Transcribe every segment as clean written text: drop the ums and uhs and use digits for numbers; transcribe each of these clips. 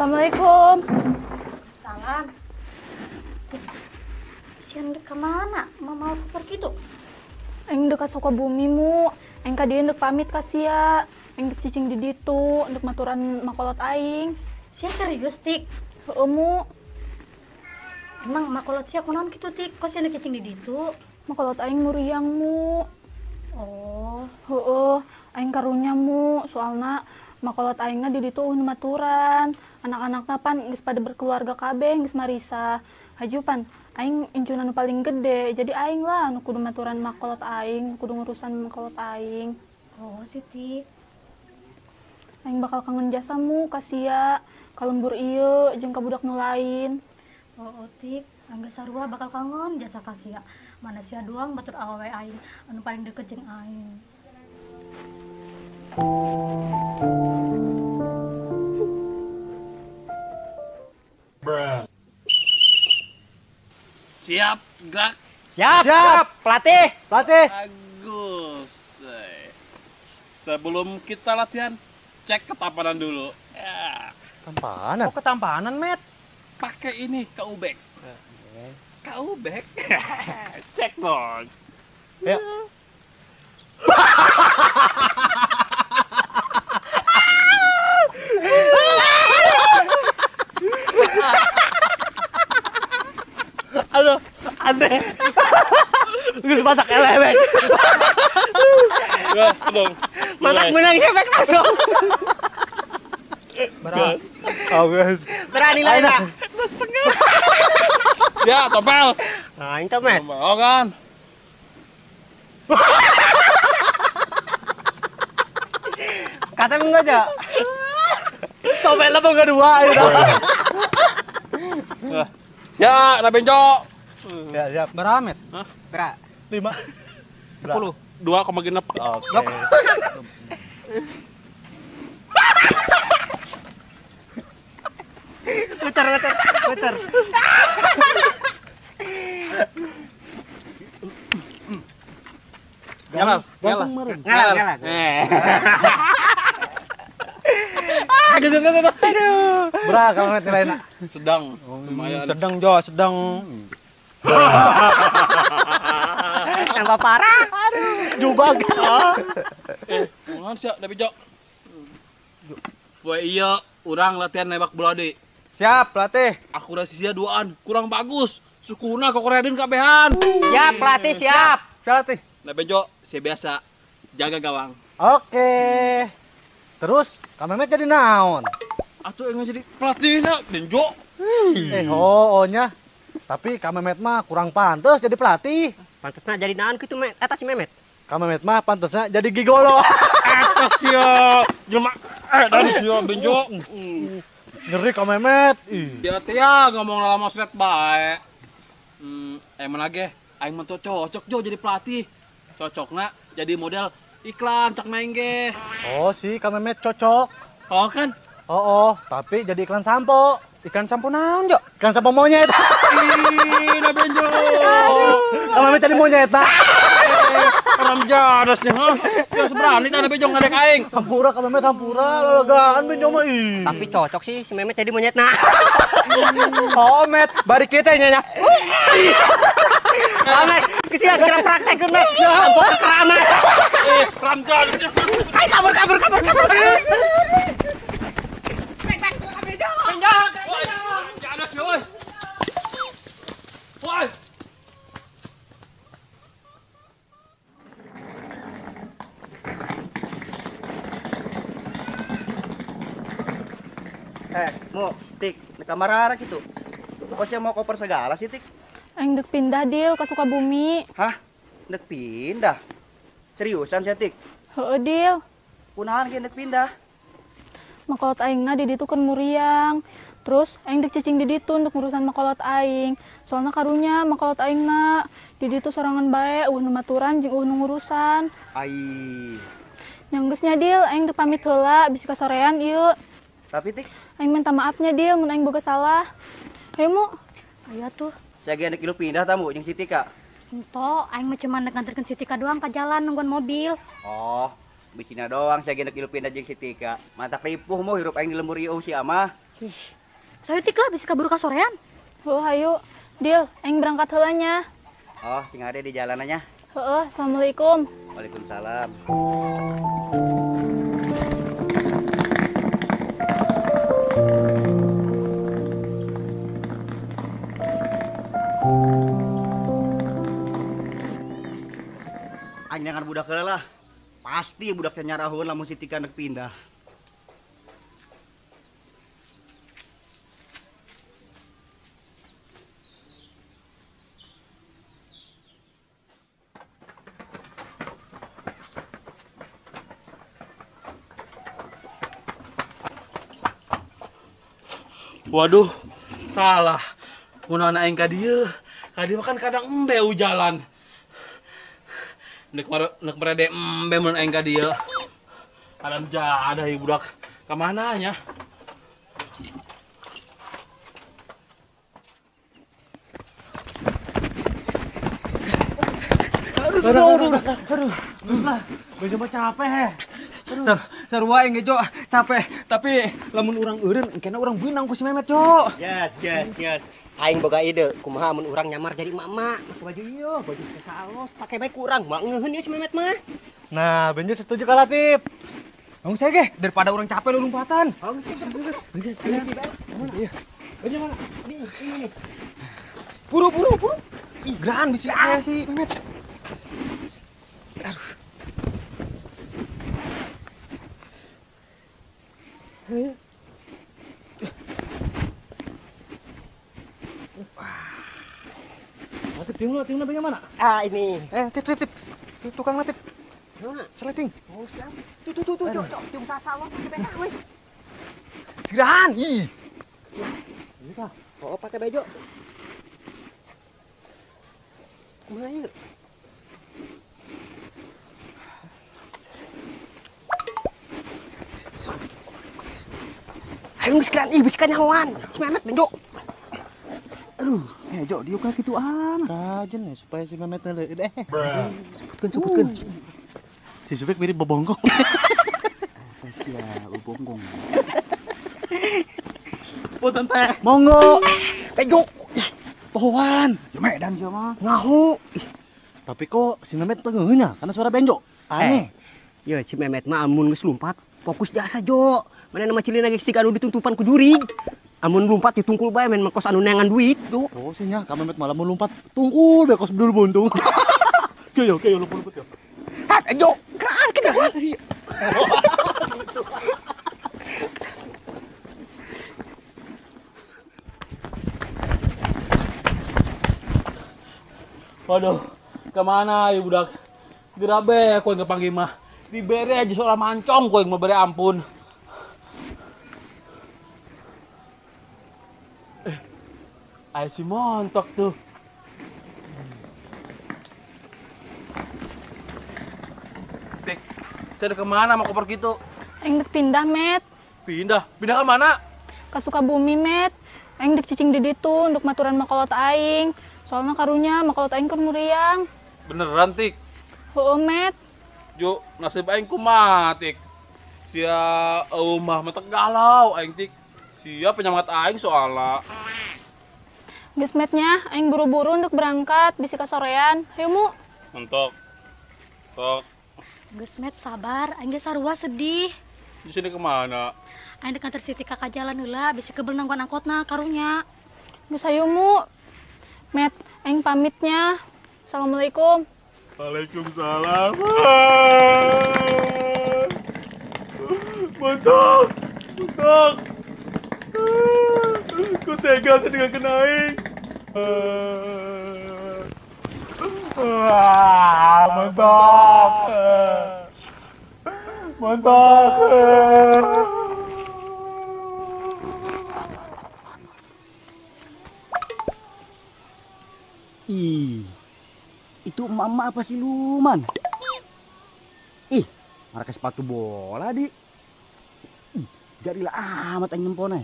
Assalamualaikum. Salam. Sian dek kemana? Mama mau pergi tuh. Aing dek ka Sukabumi mu. Aing ka dieu ndek pamit ka sia. Aing dek cicing di ditu, ndek maturan makolot aing. Sia serius, Tik? Heueuh mu. Emang makolot sia kunaon kitu, Tik? Kok sia ndek cicing di ditu? Makolot aing muriang mu. Oh, heueuh, aing karunya mu, soalna makolot aingna di ditu eueuh maturan. Anak-anakna pan geus pada berkeluarga kabeh, geus marisa. Haju pan aing incuna nu paling gede, jadi aing lah nu kudu maturan makolot aing, kudu ngurusan makolot aing. Oh, si Tik. Aing bakal kangen jasamu ka sia, ka lembur ieu jeung ka budak nu lain. Oh, Tik, aing geus sarua bakal kangen jasa ka sia. Mana sia doang batur awewe aing anu paling deket jeung aing. Bruh. Siap, gerak. Siap, siap. Pelatih. Pelatih. Bagus. Sebelum kita latihan, cek ketampanan dulu. Ya. Ketampanan? Oh, ketampanan, Met? Pakai ini, KUBek. KUBek? Cek dong. Ya. Aduh, aneh. Geus masak eleh, Bek. Ya, dong. Masak menang siapa langsung. Berapa? Oh, guys. Berani lah, Nak. 2,5. Ya, topel. Nah, ini Met. Oh kan. Kasih enggak aja. Topelnya mau kedua itu. Ya, nah benjok. Ya, siap. Berapa, Met? Hah? Berapa? 5. 10. 2,6. Oke. Putar, putar, putar. Ngalah, ngalah, ngalah, ngalah. Aduh. Berapa kamu nilainya? Sedang, lumayan. Sedang, Jo, sedang. Tambah parah. Aduh. Jubag. Mohon siap, Nabi Jo. Poe iya, urang latihan nembak bola deui. Siap, pelatih. Akurasi sia duaan kurang bagus. Sukuna kokoredin kabehan. Siap, pelatih, siap. Siap, pelatih. Nabi Jo, sia biasa jaga gawang. Oke. Terus, Kang Memet jadi naon? Atuh engga jadi pelatihna, Benjo. Oh, nya. Tapi Kang Memet mah kurang pantes jadi pelatih. Pantesna jadi naon kitu, Met? Eta si Memet. Kang Memet mah pantesna jadi gigolo. Eta sia jelema dari sia Benjo. Nyeri Kang Memet. Dia teh ya ngomong lama sret bae. Emang lagi aing mah cocok Jo jadi pelatih. Cocokna jadi model iklan cak main ge. Oh sih, Kang Memet cocok. Oh kan? Oh, tapi jadi iklan sampo. Iklan sampo naon, Jo? Iklan sampo monyet. Ih, nah Benjo. Kang Memet jadi monyet, nah. Ram jadasnya, hah? Ya seberani tah Benjo ngadek aing. Hampura Kang Memet, hampura lelegaan Benjo mah ih. Tapi cocok sih si Memet jadi monyet nah. Oh, Met, bari kita nya. Oh, Met, kesian kira praktek Met. Sampo keramas. Ram jadasnya. Ayo kabur kabur kabur kabur. Woi. Woi. Mo, Tik, di kamar arah gitu. Kok sih mau koper segala sih, Tik? Aing dek pindah, Dil, ke Sukabumi. Hah? Dek pindah? Seriusan sih, Tik? Heeh, Dil. Kunaon ge dek pindah? Makolot aingna di ditu keur muriang. Terus aing dek cicing di ditu untuk urusan makolot aing. Soalna karunya makolot aingna di ditu sorangan bae, eueuh nu maturan jeung eueuh nu ngurusan. Ai. Nya geus nya, Dil, aing dek pamit heula bisi kasorean ieu. Tapi Tik, aing minta maafnya, Dil, mun aing boga salah. Hayu mu. Aya tuh. Sia ge dek ilu pindah tamu jeung si Tika. Ento, aing mah cuma dek nganterkeun si Tika doang ka jalan nungguan mobil. Oh, bisina doang sia ge dek ilu pindah jeung si Tika. Mantap ripuh mu hirup aing di lembur ieu si amah. Ih. Sayu tik lah bisa kabur ka sorean. Oh, hayu. Dil, aing berangkat heula nya. Oh, sing hade di jalanannya. Heeh, assalamualaikum. Waalaikumsalam. Aing dengan budak heula lah. Pasti budaknya nyarahun lamun si Tika nek pindah. Waduh, salah. Mun anak aing ka dieu, ka dieu kan kadang embe jalan. Nek merede embe mun aing ka dieu. Kadang jadah ieu budak. Ka mana nya? Aduh, aduh. Aduh, mah capek he. Sarua aing ge Jo, capek. Tapi lamun urang eureun engkena urang beunang ku si Memet, Jo. Yes, yes, yes. Aing boga ide, kumaha mun urang nyamar jadi emak-emak, make baju ieu, baju salos, pake bae ku urang, moal ngeuheun ieu si Memet mah. Nah, Benjo setuju ka Latif. Bang saya ge, daripada urang capek lu lompatan. Benjo, iya. Benjo mana? Ini. Buru, buru, buru. Ih, geraan bisi aya si Memet. Aduh. Tip, tiung lu mana? Ah, ini. Tip, tip, tip. Tukang tip. Mana? Seleting. Oh, siap. Tuh, tuh, tuh, tuh, tuh. Tiung sasa lo pakai beka, weh. Segerahan, ih. Ini kah? Oh, pakai baju. Kumaha ieu? Ayo geus geran ih bisikan nyahoan. Si Memet Benjo. Aduh, Jo, diuk ka kitu amat. Kajen ya supaya si Memet leueut eh. Sebutkeun, sebutkeun. Si Subek mirip bobongkong. Apa sih ya, bobongkong. Punten teh. Monggo. Benjo. Pohoan. Ya Medan sia mah. Ngahu. Tapi kok si Memet teu ngeunya karena suara Benjo. Aneh. Ya si Memet mah amun geus lumpat fokus jasa Jo. Mana nama cilina ge si anu dituntupan ku jurig. Amun lumpat ditungkul bae men kos anu neangan duit Jo. Oh sih nya ka Memet malah mun lumpat tungkul bae kos bedul buntung. Kieu yo lompat yo. Ha Jo, keraan kejawan. Waduh, kemana ya budak? Gerabe kowe ngepanggil mah. Dibere aja seorang mancong kowe mau bere ampun. Ayo si montok tuh. Tik, saya kemana mau koper gitu? Aing dek pindah, Met. Pindah? Pindah ke mana? Ke Sukabumi, Met. Aing dek cicing di ditu untuk maturan makolot aing. Soalnya karunya makolot aing keur muriang. Beneran, Tik? Heeh, Met. Jo, nasib aing kumaha, Tik? Sia mah mentek galau aing, Tik. Sia penyemangat aing soalna. Geus Metnya, aing buru-buru untuk berangkat bisi kasorean. Hayu mu. Mentok. Tok. Geus Met sabar, aing ge sarua sedih. Di sini kemana? Aing dek nganter si Tika ka jalan heula, bisi kebel nangguan angkotna karunya. Geus hayu mu. Met, aing pamitnya. Assalamualaikum. Waalaikumsalam. Mentok. Mentok. Kok tega sih dengan kena aing? Mentok. Mentok. Ih, itu emak-emak apa siluman? Ih, mereka sepatu bola di. Ih, jadilah amat yang nyempone.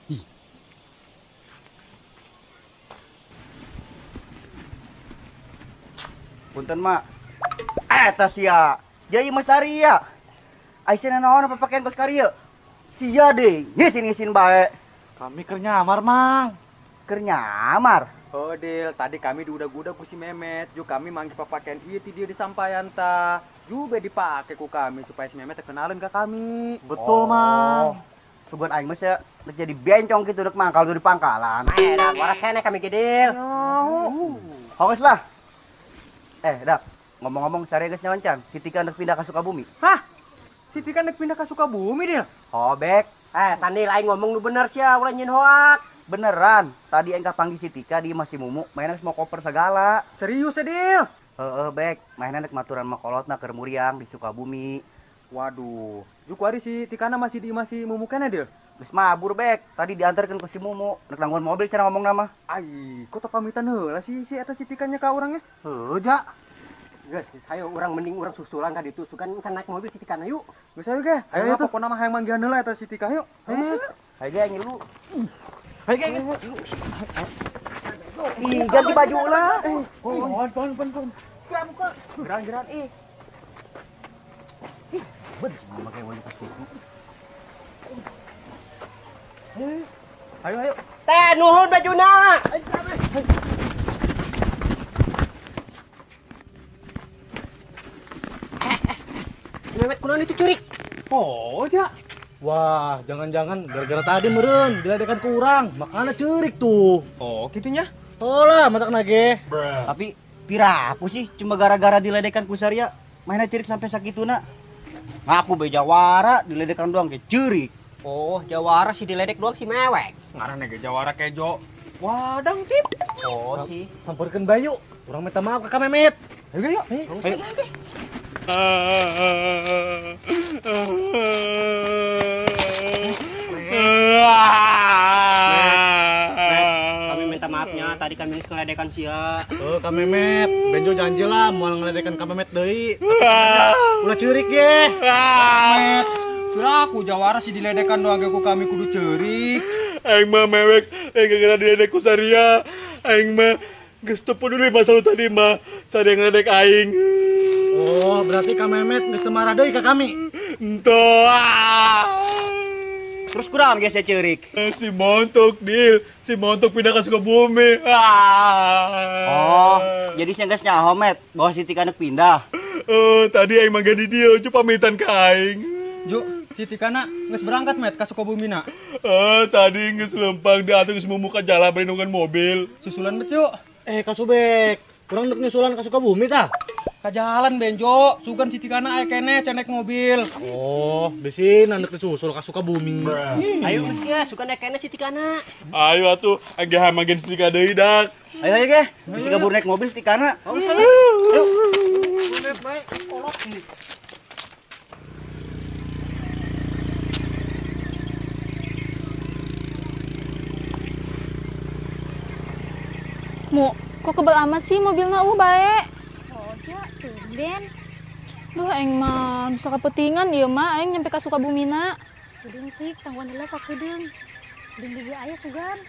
Ih. Punten mak. Eta sia. Jai Mas Arya. Aisyah naon apa pakaian kos karieu? Sia deh, ngisin-ngisin bae. Kami keur nyamar, Mang. Keur nyamar? Oh, Dil, tadi kami diudag-udag ku si Memet. Ju kami manggil papakean ieu ti dieu disampayan ta. Ju be dipake ku kami supaya si Memet terkenalin ke kami. Betul, Mang. Sugan aing mah sia rek jadi bencong kitu rek mangkal di pangkalan. Eh, dah waras keneh kami ge, Dil. Hongos lah. Dak, ngomong-ngomong sare geus nyawan can, si Tika rek pindah ka Sukabumi. Hah? Si Tika rek pindah ka Sukabumi, Dil? Oh, Bek. Sandil aing ngomong nu bener sia, ulah nyin hoak. Beneran, tadi aing kapanggih si Tika di masih Mumu, mainan semua koper segala. Serius ya, Dil? Heeh, Bek, mainan rek maturan makolotna keur muriang di Sukabumi. Waduh, ju kuari si Tikana masih di masih Mumu keneh, Dil? Geus mabur, Bek. Tadi diantarkeun ke si Mumu, rek nangguan mobil cenah ngomong nama. Ai, kok teu pamitan heula sih si eta si Tikanya ka urangnya? Heuh, ja. Geus, hayo urang mending urang susulan ka ditu, sugan can naik mobil si Tikana yuk. Geus hayo ge. Hayo tuh pokona mah hayang manggihan heula eta si Tika yuk. Hayo. Hayo ge ngilu. Hayo ge. Ih, ganti baju lah. Pon pon pon. Geran-geran ih. Ih, benci make baju pas itu. Ayo ayo. Teh nuhun bajuna. Si Memet kunaon itu curik? Oh, ja. Wah, jangan-jangan gara-gara tadi meureun diledekan ku urang, makana ceurik tuh. Oh, kitunya? Oh lah, matak nage. Tapi piraku sih cuma gara-gara diledekan ku Saria, mainnya ceurik sampai sakituna. Ngaku be jawara diledekan doang ge ceurik. Oh, jawara sih diledek doang si mewek. Ngaranna ge jawara kejo. Wadang tip. Oh sih. Samperkeun bae yuk. Urang minta maaf ka Memet. Ayo ge yuk. Ayo. Kami minta maafnya, tadi kami ngeledekan sia. Kak Memet, Benjo janji lah mau ngeledekan Kak Memet deui. Ulah ceurik ge. Met, surah aku jawara sih diledekan doang ge ku kami kudu ceurik. Aing mah mewek, aing gara-gara diledek ku Saria. Aing mah geus teu peduli masalah tadi mah, Saria ngeledek aing. Oh, berarti Kak Memet geus teu marah deui ka kami. Henteu. Terus kurang geus ceurik. Si Montok, Dil. Si Montok pindah ke Sukabumi. Oh, jadi si geus nyaho, Met, bahwa si Tika pindah. Oh, tadi aing mangga di dieu, cu pamitan ka aing. Ju, si Tikana geus berangkat, Met, ka Sukabumi na. Tadi geus lempang diatur geus mumuka jalan bari nungguan mobil. Susulan bet yuk. Ka Subek, kurang ndek nyusulan ka Sukabumi tah? Ka jalan Benjo, sugan si Tikana aya keneh can naik mobil. Oh, bisi ndek disusul ka Sukabumi. Ayo geus ge, sugan naik keneh si Tikana. Ayo atuh, engge hamangkeun si Tika deui dak. Ayo ayo ge, bisi kabur naik mobil si Tikana. Oh, ayo. Ayo. Bae, kolot. Mu, kok kebel amat sih mobilna bae? Oh, ja, tumben. Duh, aing mah bisa kepetingan ieu mah aing nyampe ka Sukabumina. Kedeung tik, tangguan heula sakedeung. Deung gigi aya sugan.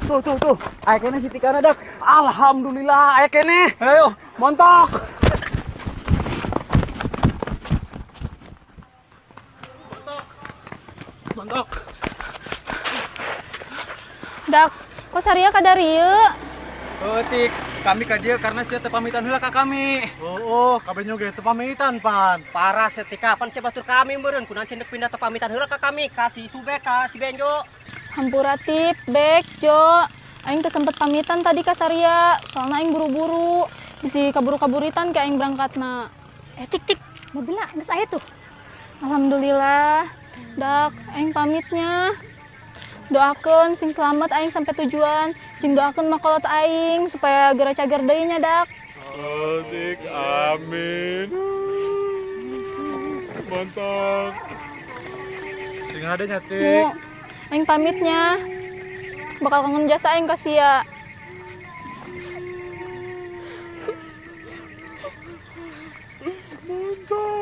Tuh, tuh, tuh. Aya keneh si Tikana, Dak. Alhamdulillah, aya keneh. Ayo, montok. Montok. Dak, kok Saria ka darieu? Oh, Tik, kami ka dieu karena sia teu pamitan heula ka kami. Oh, kabeh ge teu pamitan pan. Parah setika pan sia batur kami meureun kunaon sia pindah teu pamitan heula ka kami, ka si Subek, ka si Benjo. Hampura Tip, Bek, Jo. Aing teu sempet pamitan tadi ka Saria, soalna aing buru-buru. Bisi kaburu-kaburitan ke aing berangkatna. Tik tik, mobilna geus aya tuh. Alhamdulillah. Dak, aing pamitnya. Doakeun sing selamat aing sampai tujuan. Jeung doakeun makolot aing supaya geura cager deui nya, Dak. Oh, Tik, amin. Mantap. Sing hade nya, Tik. Aing pamitnya. Bakal kangen jasa aing ka sia. Mantap.